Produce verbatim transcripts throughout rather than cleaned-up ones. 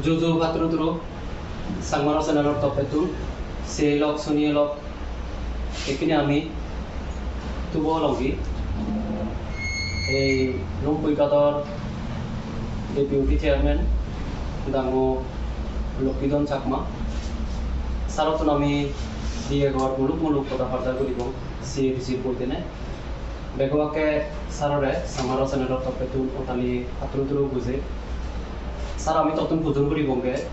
Juju patturu turu, Changma Ro Channel-or toppettun, siyei lok, suniyei lok, ekkene ami tubo olongi. Ei Lumbui Gador Deputy Chairman, dangu Lokkidon Chakma. Sarottun ami di egor muluk muluk hoda barta guribong, C A D C-r boi dene. Bego akke sarore Changma Ro Channel-or toppettun otali patturu turu buje. Sar, ami tottun pujor guribonge.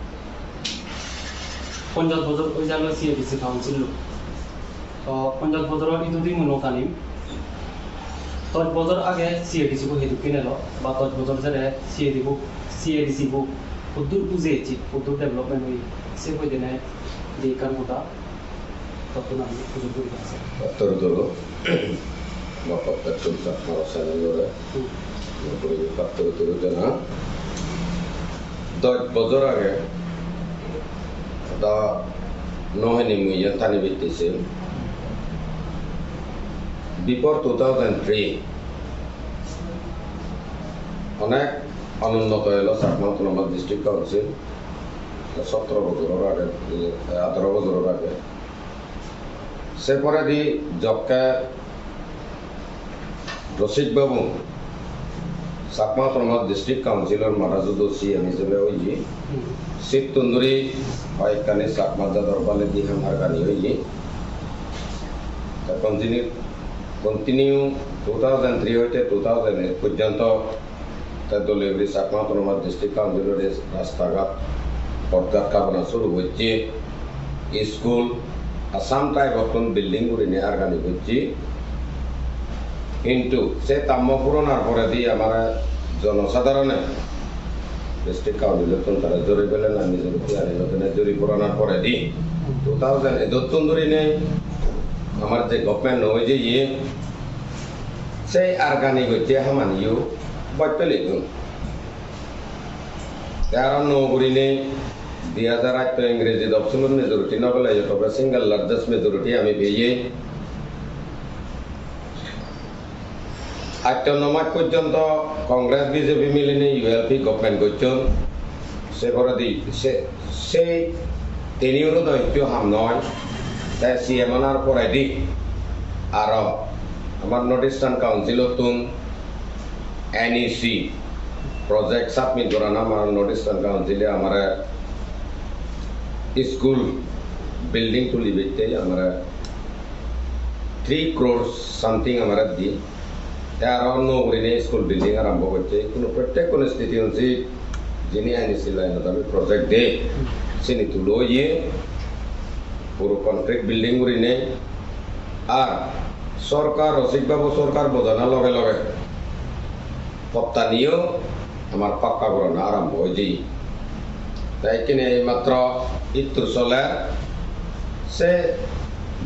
Ponjash bojor oi jalo C A D C council-lo. To ponjash bojoror idu di mui no janim. Dosh bojor age C A D C bo hedokken elo, ba dosh bojor jere C A D C bo, C A D C bo huddur ujei ecche, huddur development oye, se hoidene di ekkan hoda. Tottun ami pujor guri ase. Pattor dolo, ba pattor chul Chakma Ro Channel-ore. Hmm. Nokuri pattor dolo jana. Dosh bojor age, da no hini mui iyan tani bitti se. Before two thousand three, onek onunnoto elo Chakma Autonomous District Council, sotro bojoror age, eh, atharo bojoror age. Se poredi jokke Rosik Babu Chakma Autonomous District Council-or mada judo C E M hijebe oye. Hmm. Sittun duri hoyekkani Chakma jador baledi ham argani oye. Te continue, continue two thousand three hoite two thousand eight porjonto te dole guri Chakma Autonomous District Council-ore rasta ghat, pot ghat habana suru gocche, school, Assam type-ottun building gurinei argani gocche. Hintu se tammo puronar poredi amare jonosadharone District Council-ottun tara jori pele na, nijor utti ani lodene jori puranar poredi two thousand eight-ottun dhurinei amar je government no oye, se argani gocche hamaniyo boj pele dun. Te aro nuo gurinei dui hajar atto Ingreji dop sulor majority no pele, tobe single largest majority ami peye. Atto no mas porjonto Congress B J P milinei U L P government gocchon. Se poredi se, se tenure-o do hissu ham noi. Te C M onar poredi aro amar North Eastern Council-ottun N E C project submit gorana, amar North Eastern Council-e amare school building tuli ditte amare three crores something amare di. Te aro nuo gurinei school building arombo gocche. Ikkunu prottek constituency jini N E C line-ot ami project de, sini tulo oye, puro concrete building gurinei. Ar sorkar, Rosik Babu sorkar bojana loge loge pottaniyo amar pakka gorana arombo oi jeye. Te ikkine ei matro ittur soler, se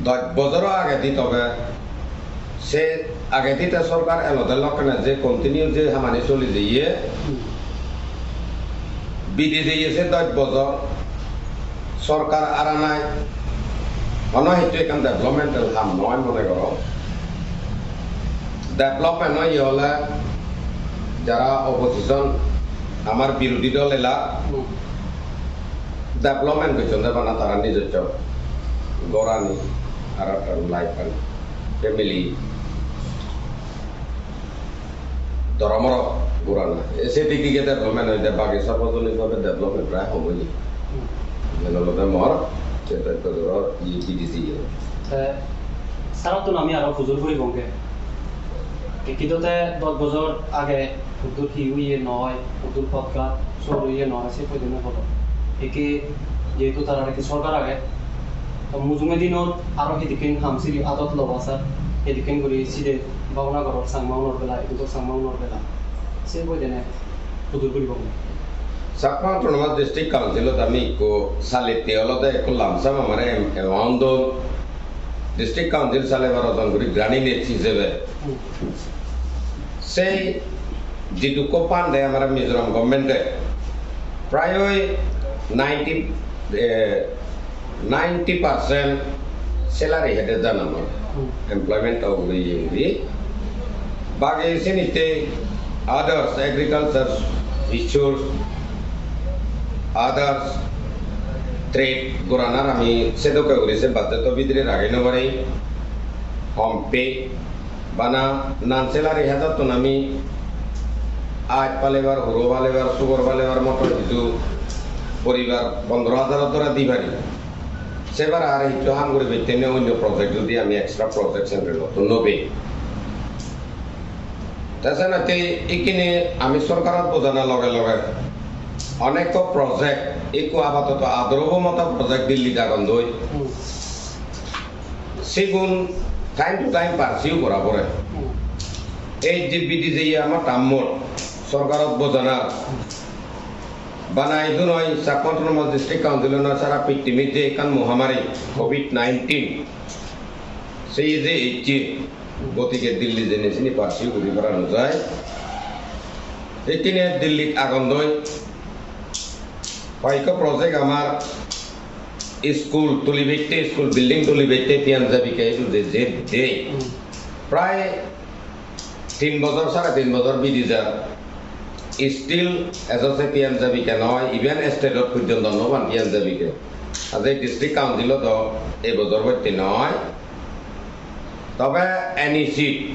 dosh bojoro agedi, tobe se agedi te sorkar elode lokkene je continue je hamani soli jeye, bidi jeye se dosh bojor sorkar aranai hono hissu ekkan developmental ham noi mone goro. Development oye ole jara opposition, amar birodhi dol ela, development gocchon de bana tara nijosso gorani, tara tar life an, family, doromoro gorana. E se dik dige development oide, bagi sarbojonik bhabe development prai hom oye. Iyen olode mor se dosh bojoror iye B D C iye. Te sarottun ami aro pujor guribonge. Ekkidote dosh bojor age huddur hi oye noi, huddur potghat sur oye noi, se poidene hodon. Ekke jehetu tarar ekke sorkar age, to mujunge dinot aro hidikken ham siri adot loba sar, hidikken guri side bhabona goror Changma unor bela, eduko Changma unor bela. Se poidene pujor guribonge. Chakma Autonomous District Council-ot ami ikko salette olode ikko lamsam amare em-, amount don. District Council sale baro jon guri granimate hijebe. Sei jidukko fund de amare Mizoram government-e, prayoy ninety, eh, ninety percent salary hede jan amar. Hmm. Employment-o ugure iye guri. Bagi sinitte others agriculture issues, others trade goranar ami sedokke guri se budget-o bidire ragei no pari, hom pei, bana non-salary hedottun ami aaj palebar, huro palebar, sugor palebar moto hissu poribar pondro hajar dore di pari. Sebar ar hissu ham guri bettene onyo project judi ami extra project central-ottun no pei. Te senotte ikkine ami sorkarot bojana loge loge onekko project, ikko apatoto adorobo moto project Delhi-t agondoi. Hmm. Sigun time to time pursue gora pore. Hmm. Ei je B D J ama tammot sorkarot bojana, bana idu noi, Chakma Autonomous District Council-o noi, sara pittimit je ekkan mohamari covid nineteen, se je ecche, gotike Delhi jeinei sini pursue guri para no jai. Ekkine Delhi-t agondoi, hoyekko project amar school tuli bette, school building tuli bette P M J B K idu je, je, je. Hmm. Prai tin bojor, sare tin bojor bidi jar. Still ejo se P M J B K noi, even state-ot porjonto no pan P M J B K. Aje district council-o do ei bojor botte noi. Tobe N E C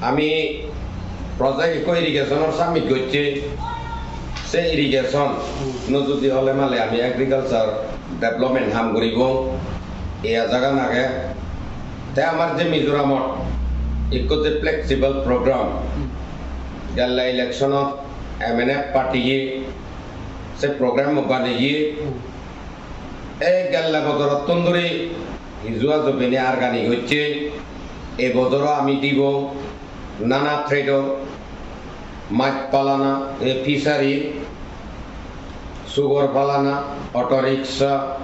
ami project ikko irrigation-or submit gocche, se irrigation-o judi hole male ami agriculture development ham guribong, ei ajagan age. Te amar je Mizoramot ikko je flexible program, gelle election-ot M N F party-ye se program baneye, ei gelle bojorottun dhuri hiju ajo bini argani gocche, ei bojoro ami dibo nana trade-or, mach palana, ei fishery, sugor palana, auto rickshaw,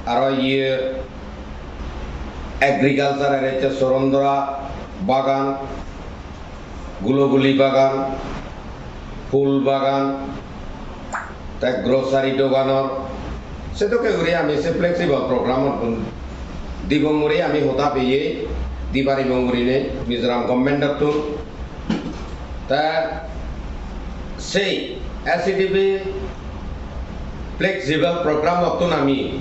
aro iye agriculture-or ecche sorondora bagan, guloguli bagan, phul bagan, te grocery doganor, sedokke guri ami se flexible program-ottun dibong guri ami hoda peye, di paribong gurinei Mizoram government-ottun. Te sei S E D P flexible program-ottun ami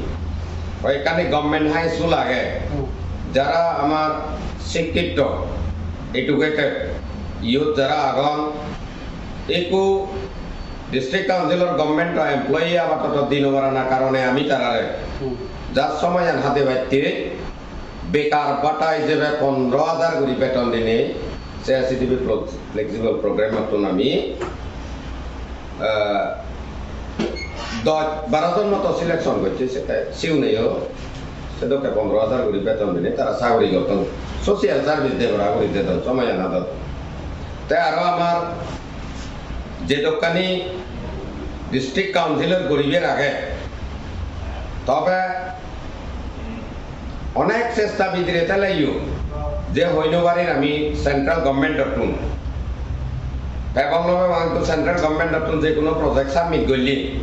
hoyekkani government high school age, hmm, jara amar sikkito, educated youth jara agon, ekku district council-or government-o employee apatoto di no parana karone ami tarare, hmm, jar somoyan hade batte bekar bata ijebe pondro hajar guri beton dinei se S E D P flex-, flexible program-ottun ami, eh, dosh baro jon moto selection gocche, se, siuneyo sedokke pondro hajar guri beton dinei tara sagori gotton, social service de gora guri dedon, somoyan hadon. Te aro amar jedokkani district council-or guribar age, tobe onek chesta bidire teleyo je hoi no parir ami central government-ottun, pebong no pebong, central government-ottun je hono project submit golle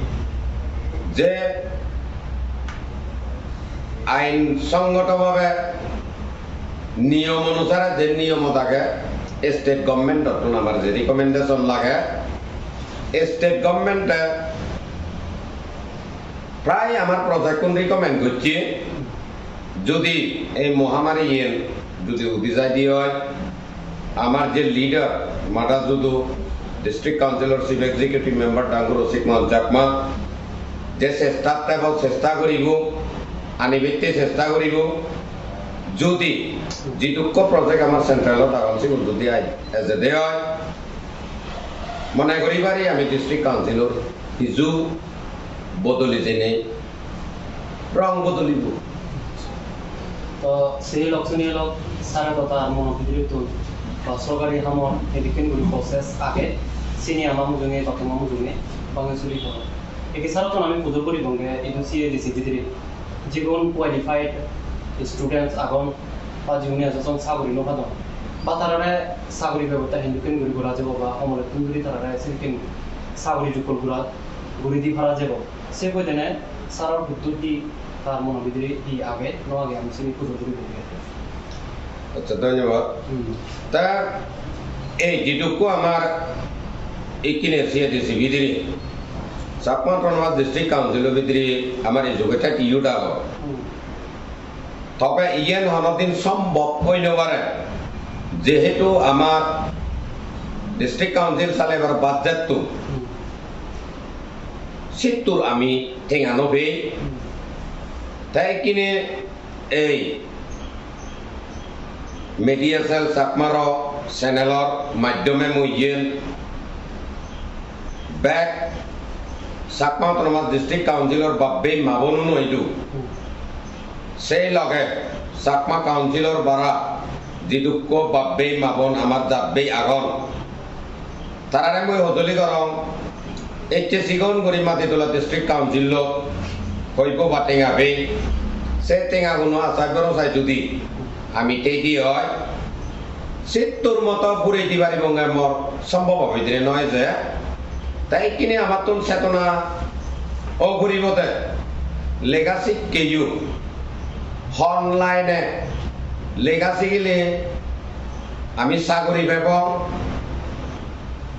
je ain songoto bhabe niyom onusare, je niyomot age, state government-ottun amar je recommendation lage, state government-e prai amar project-kun recommend gocche, judi ei mohamari-yen judi udi jaide oi, amar je leader, Madha Judho, district council-or chief executive member Dangu Rasik Mohan Chakma, je chesta, tebol chesta guribo, anibette chesta guribo, judi jidukko project amar central-ot agon, sigun judi ai ejede oi, mone guri pari ami district council-or hiju bodoli jenei rong bodolibo. To sei loksuni elok sare do tar mono bidirettun ba sorkari hamor edikken guri process age, sini ama mujunge, ba toma mujunge bangi suri poro. Eki sarottun ami pujor guribonge idu C A D C bidire jigun qualified students agon ba jigune ejo son saguri no padon ba tarare saguri bebosta hindokken guri gora jebo ba homolettun guri tarare sedokken saguri jukkol gora guri di para jebo. Se hoidene saror huttun hi tar mono bidire hi age, no age, ami sini pujor guri boli age. Accha, dhonnobad. Hmm. Ta ei jidukko amar ikkine C A D C bidire, C Chakma Autonomous District Council-o bidire amar educated youth agon. Tobe iyen honodin sombhob oi no pare, jehetu amar district council salebar budget-to sittur ami tenga no pei. Te ikkine ei Media Cell Chakmaro channel-or maddhome mui iyen bek Chakma Autonomous District Council-or bab-bei ma-bonun hoidu. Sei loge Chakma Council-or bara jidukko bab-bei ma-bon amar jat-bei agon, tarare mui hojoli gorong, ecche sigon guri Matitula District Council-ot hoibo ba tenga pei, se tengaguno asai borosai judi ami tei di oi, sittur moto purei di paribonge mor sombhob bidire noi je. Te ikkine amattun chetona o puribo de, lega sikkeyo hon line-e lega sigile ami saguri pebong.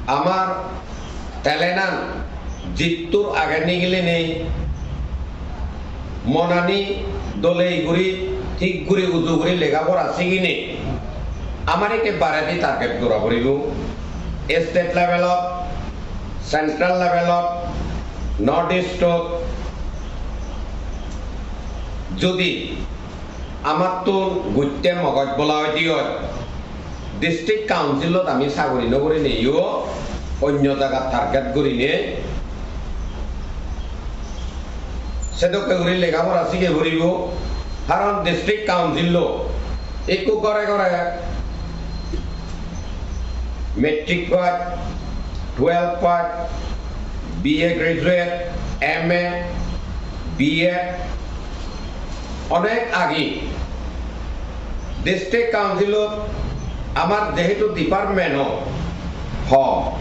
Amar talent-an jittur age nigilinei monani dolei guri, thik guri, uju guri lega pora siginei amar ikke baredi target gora puribo. State level-ot, central level-ot, North East-ot judi amattun gutte mogoj bola oide oi, District Council-ot ami saguri no gurineiyo onyo jagat target gurinei sedokke guri lega pora sige puribo. Karon District Council-o ekko ghore ghore matric pass, twelve pass, B A graduate, M A, B Ed, onek agi District Council-ot amar jehetu department-o hom,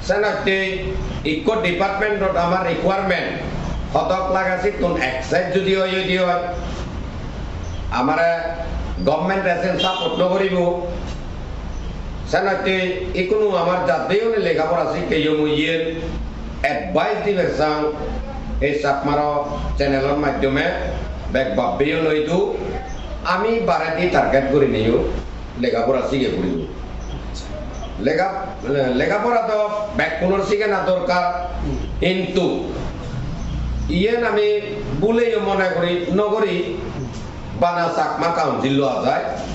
senotte ikko department-ot amar requirement hodok lage sittun excess judi oi, oi di oi, amare government-e sen support no guribo. Senotte ikkunu amar jat-beiune lega pora sikkeyo, mui iyen advice dibar sang ei Chakmaro channel-or maddhome bek bab-beiune idu ami baredi target gurineiyo lega pora sige puribo. Lega, lega pora do bekkunor sigena dorkar, hintu iyen ami bhuleyo mone guri no guri bana Chakma Council-o ajai.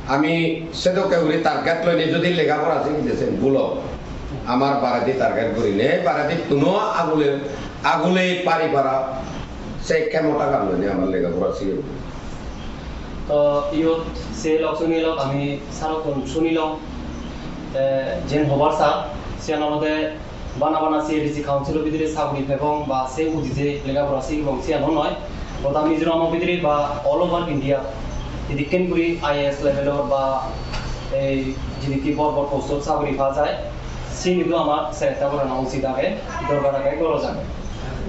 Ami sedokke guri target loinei judi lega pora sigide sen bhulo, amar baredi target gurinei, baredittuno agule, agule pari para se khemotagan loinei amar lega pora sige. To iyot se lok suni lok ami sarottun sunilong, te jen hobar sar, siyan olode bana bana C A D C council-o bidire saguri pebong ba se udije lega pora sigibong siyan o noi. Goda Mizoram-o bidire ba all over India edikken guri I A S level-or ba ei jidikke bor bor post-ot saguri pa jai, sini do amar sesta gorana usit age, dorkar age, goroj age.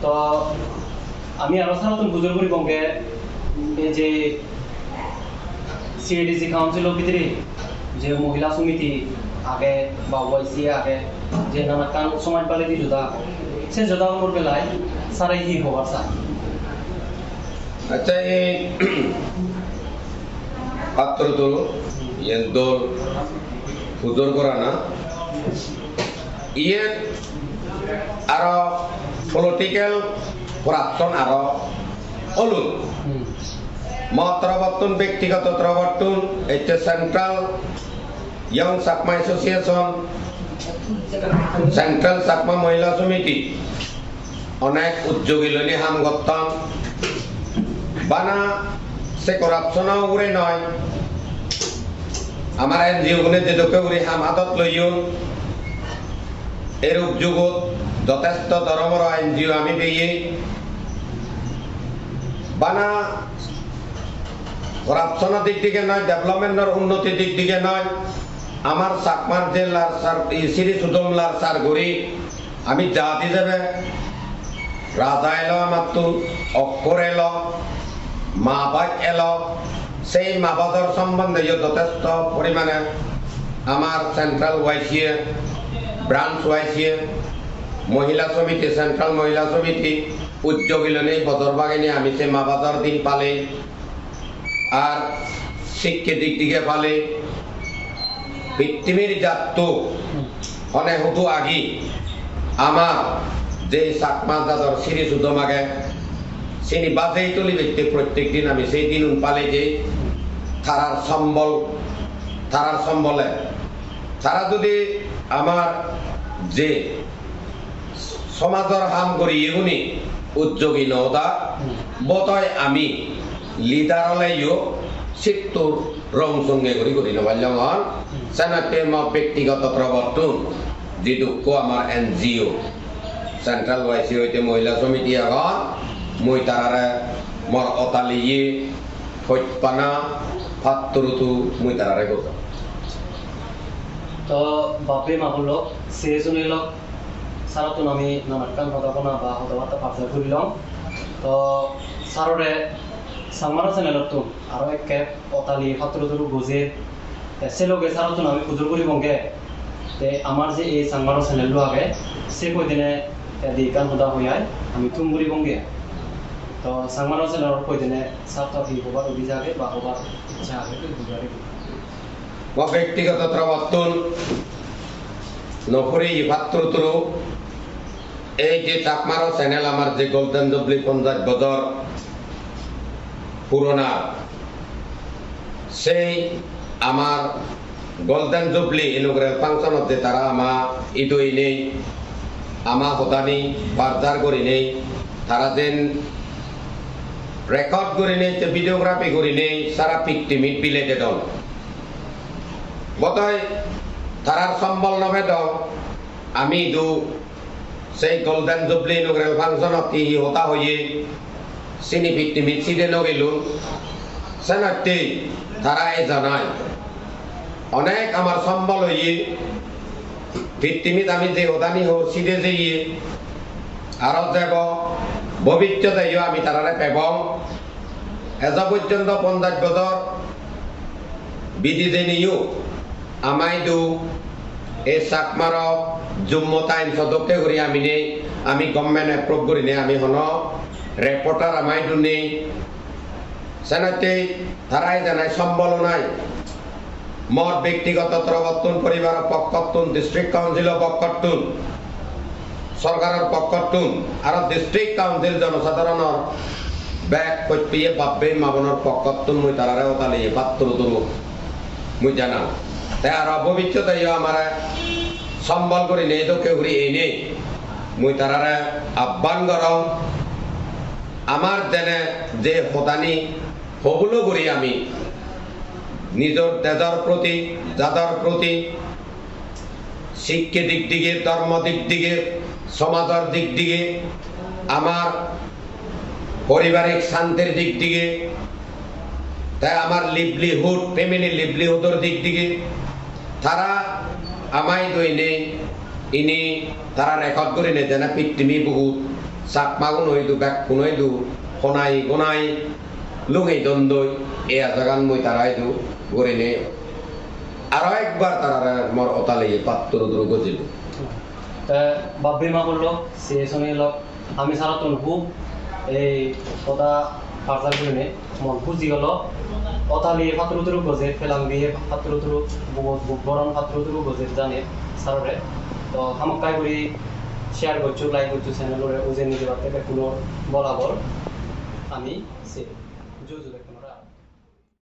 To ami aro sarottun pujor guribonge, ei je C A D C council-o bidire je mohila somiti age ba Y C A age, je nanakkan somaj baledi joda age, se jodagunor belai sare hi hobar san? Accha, ei pattor dol, iyen dol pujor gorana, iyen aro political corruption aro olun. Hmm. Mo torobottun, bektigoto torobottun, ecche Central Young Chakma Association, Central Chakma Mohila Somiti, onek ujjogi loinei ham gotton. Bana se corruption-o ugure noi, amar N G O gune jedokke guri ham adot loyon, erup jugot jotesto doromoro N G O ami peye. Bana corruption-o dik dige noi, development-or unnoti dik dige noi, amar Chakmar je lar sar, i, siri sudom lar sar guri, ami jat ijebe raja elo amattun, okkor elo, mabaj elo, sei mabajor sombonde yo jotesto porimane amar central Y C A, branch Y C A, Mohila Samiti, Central Mohila Samiti, ujjogi lonei bojor bagini ami se ma bajor din palei. Ar sikke dik dige palei. Pittimir jatto hone hudu agi ama je Chakma jador siri sudom age, sini bajei tulibatte prottek din ami sei dinun palei jei. Tarar sombol, tarar sombole. Tara judi amar je somajor ham guriyeguni ujjogi no oda, hmm, botoi ami leader oleyo sittur rong songe guri guri no pallongor. Hmm. Senotte mo bektigoto torobottun jidukko amar N G O, Central Y C hoite Mohila Samiti agon, mui tarare mor otaliye hojpana patturutu mui tarare gojong. To bap-bei ma-bon lok, se suni lok, sir-ottun ami nanakkan hoda bana ba hoda batta parchar gurilong. To sir-ore Changmaro channel-ottun aro ekke otali patturuturu gojer. Te se loge sir-ottun ami pujor guribonge. Te amar je ei Changmaro channel-lo age, se hoidene te di ekkan hoda hoi ai, ami thum guribonge. To Changmaro channel-or hoidene sir-or hi hobar udis age ba hobar iccha age, tui hobar age. Mo bektigoto torobottun no puri patturuturu ei je Chakmaro channel amar je Golden Jubilee ponjaj bojor purona, sei amar Golden Jubilee inaugural function-ot je tara ama idu inei, ama hodani parchar gurinei, tara jen record gurinei, je videography gurinei, sara pittimit bilei dedon. Botoi tarar sombol no pedong, ami idu sei Golden Jubilee inaugural function-ot hi hi hoda hoye, sini pittimit side no gelun, senotte tara ejanai. Onek amar sombol oye, pittimit ami je hodani hor side jeye, aro jebo, bobissoteyo ami tarare pebong. Ejo porjonto ponjaj bojor bidi jeniyo ama idu ei Chakmaro jummo time sodokke guri ami nei, ami government approve gurinei ami hono reporter ama idu nei. Senotte tara ejanai sombolo nai. Mor bektigoto torobottun, poribaro pokkottun, district council-o pokkottun, sorkaror pokkottun, aro district council jonosadhoronor bek hojpeye bap-bei ma-bonor pokkottun mui tarare otaliye patturuturu mui janang. Te aro bobissoteyo amare sombol gurinei dokke guri einei mui tarare abban gorong. Amar jene je hodani hobulo guri ami nijor dejor proti, jador proti, sikke dik dige, dhormo dik dige, somajor dik dige, amar paribarik santir dik dige, te amar livelihood, family livelihood-or dik dige, tara ama idu inei, ini tara record gurinei jene pittimi bugut Chakmaguno idu, bekkuno idu honai gonai lungei dondoi, ei ajagan mui tara idu gurinei aro ekbar tarare mor otaliye patturuturu gojilung. Te bap-bei ma-bon lok, se suni lok, ami sir-ottun hub ei hoda parchar gurinei mon huji olo. Otali patturuturu gojer, pelang diye patturuturu, bugot buk boron patturuturu gojer jani sir-ore. To hamakkai guri share goccho, like goccho channel-ore, ujeni jebatte bekkunor bolabol. Ami se ju ju bekkunore aro.